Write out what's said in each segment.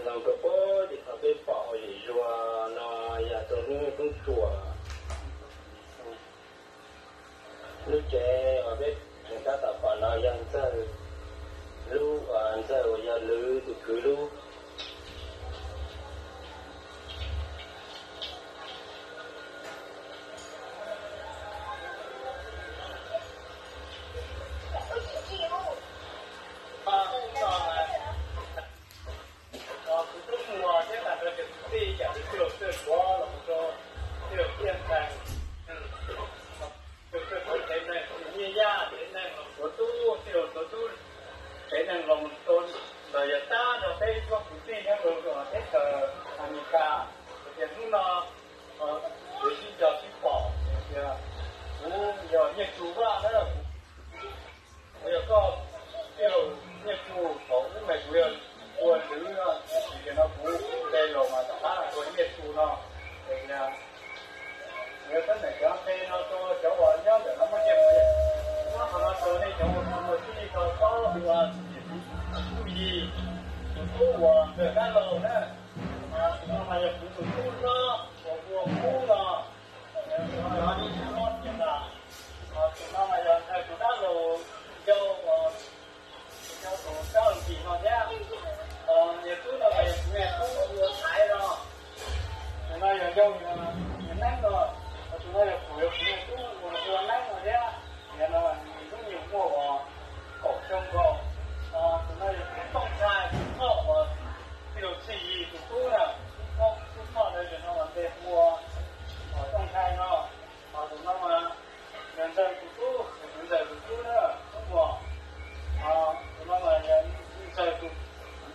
Rau pem ces thaum peb pom hauv zem zuag no yog tau lub roob tsuas. Lub tsev uas peb tseem tab tom pom no yog Ntxawg lub, Ntxawg uas yog Lwm tus kwv lub. Kuv tub muag thiab tag nrho cov kwv tij, yam li tij laug Txawj Suav los mus rau tij laug Tiaj Ntxhais, tij laug Txawj Suav tsev neeg, tij laug Nyiaj Yaj tsev neeg los Suav Tub, tij laug Suav Tub tsev neeg los mus rau los yog tag nrho peb tsoom kwv tij nyob rau teb chaws Amelikas, hais tias hnub no kuv sib nco sib pom tias kuv yog Nyiaj Tsu Vaj na, kuv yog koj tij laug Nyiaj Tsu, thaum ub mas kuv yog ua Lwm, tiam sis tias no kuv npe laus mas rov qab ua Nyiaj Tsu no. Es kuv yuav tab meem cov npe no rau cov uas nyob ntawm no muaj nyiaj muaj txiag, nyob qhov no rau nej cov ua kwv ua tij tau paub ua niam txiv tub yig, tus tub uas Nkawg Dab Laug na. Tus no mas yog kuv tus tub hlob uas hu ua Kub no. Tus no yog tus hlob tiag tas. Tus no mas yog Nkawg tus dab laug yau, yau tus dab laug Nkim no thiab. Niag tub no mas yog kuv niag tub hu ua Thaiv no. Tus no yog yau niag Neeb no. Tus no yog kuv, yog kuv niag tub hu ua Neeb no thiab. Niag no nws hnub nyoog muaj uas kaum xyoo nkaus. Tus no yog kuv Tooj Ntxhais tus phauj uas tij laug Txhij Yig tus tub na. Tus phauj tus phauj no yog no mas npe hu ua Tooj Ntxhais no. Tus no mas yog Ntxawg tus tub, yog kuv Ntxawg tus tub na, tub muag. Tus no mas yog Ntxawg tus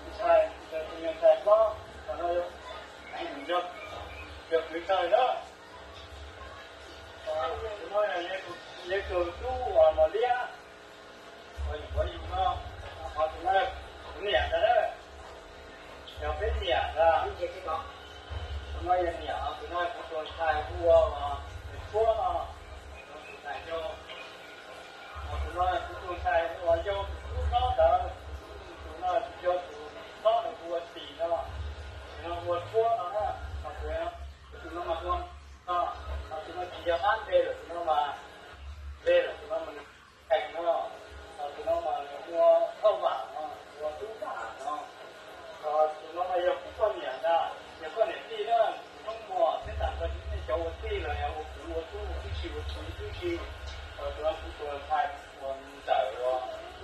ntxhais, Ntxawg tus me ntxhais hlob, tus no yog kwv Ntxawg na. Tus no yog Nyiaj Tsu tub uas Mos Liab, uas yus puav yus no. Ho tus no kuv niam ntag na, yog peb niam ntag. Tus no yog niam, tus no kuv tus ntxhais hu ua Tshuab no, tus ntxhais yau. Tus no kuv tus ntxhais hu ua Yau tus tub hlob ntawd, tus no yog tus hlob ntawd hu ua Tis no, tus no hu ua Tshuab no na. Tus no mas hu ua no, tus no tsis yog qab npe lawm, tus no mas npe lawm, tus no mas nws Theem no, tus no mas nws hu ua Thoj Vam no, hu ua Tub Vam no. Tus no mas yog kuv poj niam ntag, yog poj niam tij na, kuv Hmoob Muas thiab tag nrho nej cov ua tij los yog ua kwv ua tub, ua tib si ua txiv tib si. Tus no kuv tus ntxhais uas Ntxawm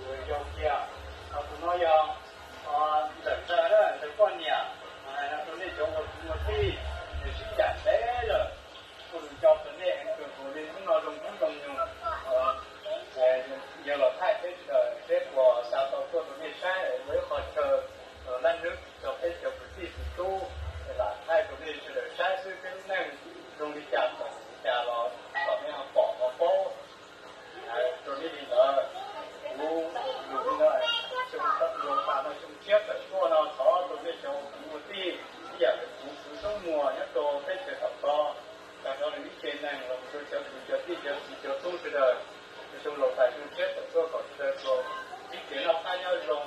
uas yau kiag. Tus no yog Ntxawm Ntxawg na, Ntxawg poj niam. Hais no rau nej cov ua kwv ua tij, nws sib ncaim ntev lawm. Kuv nco rau nej heev kawg nkaus li, hnub no zoo hnub zoo nyoog, yog los thaij peb sawv daws seb puas xa tau tuaj rau nej saib ua ib qho chaw laj hlwb rau peb cov kwv tij kwv tub, lam thaij rau nej sawv daws saib xwb peb lub neej zoo li cas txawm li cas los kom nej ho pom ho paub. Rau nej li ntawd, kuv lus li no, xyoo tas no xyoo tshiab tawm tuaj no thov rau nej cov kwv ua tij ib yam li kuv kwv Xoob Muas nyob rau teb chaws tom ko, tag nrho nws ib tse neeg los rau cov kwv cov tij cov txiv cov tub sawv daws, xyoo laus tas xyoo tshiab tawm tuaj kom sawv daws tau sib kev noj qab nyob zoo,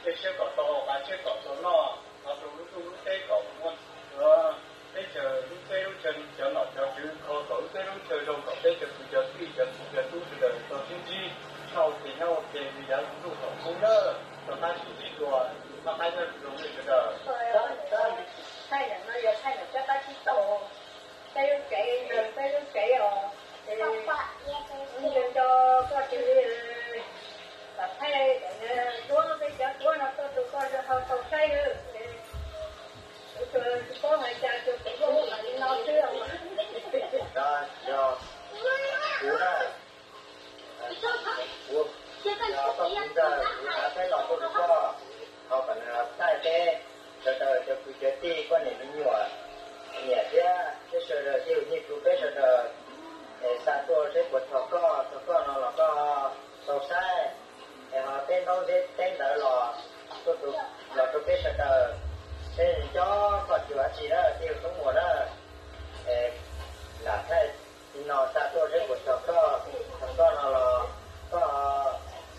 tej siab kom tau ua, qab siab kom tau noj, thov rau lub ntuj lub teb kom muaj, teb chaws lub teb lub chaw cov nom cov tswv kho kom lub teb lub chaw zoo kom peb cov kwv cov tij cov txiv cov tub sawv daws tau sib ntsib noj ua ke nyob ua ke li yav ntuj thaum ub na, rov qab sib ntsib dua, noj qab nyob zoo nej sawv daws. Thaij ntawm no yog thaij ntawm peb qab tsib taug, peb lub tsev, peb lub tsev os. Nco nco koj tus li, kom thaij duab peb cov duab no tuaj rau koj ho tau saib. Kuv tsis paub hais cas, tsuas pem kuj mus mam li no xwb. Yog kuv na, kuv, yog koj kuv ntawd, kuv hais peb los tuaj rau koj, ho kom nws thaij peb sawv daws cov kwv cov tij poj niam me nyuam, niam thiab peb sawv daws tej yus nyiaj tsu peb sawv daws, es xa tuaj seb puas txog koj, txog koj no los koj tau saib, es ho teb ntaub teb ntawv los tuaj, los rau peb sawv daws, seb nco koj tsis ua dab tsi na, tej yus Xoob Muas na, es lam thaij li no xa tuaj seb puas txog koj, txog koj no los koj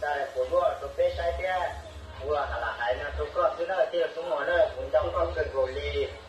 xa puas luaj rau peb saib thiab, ua ha lam hais no rau koj. Hnub no tij laug Tub Muas na, kuv nco koj kawg nkaus li.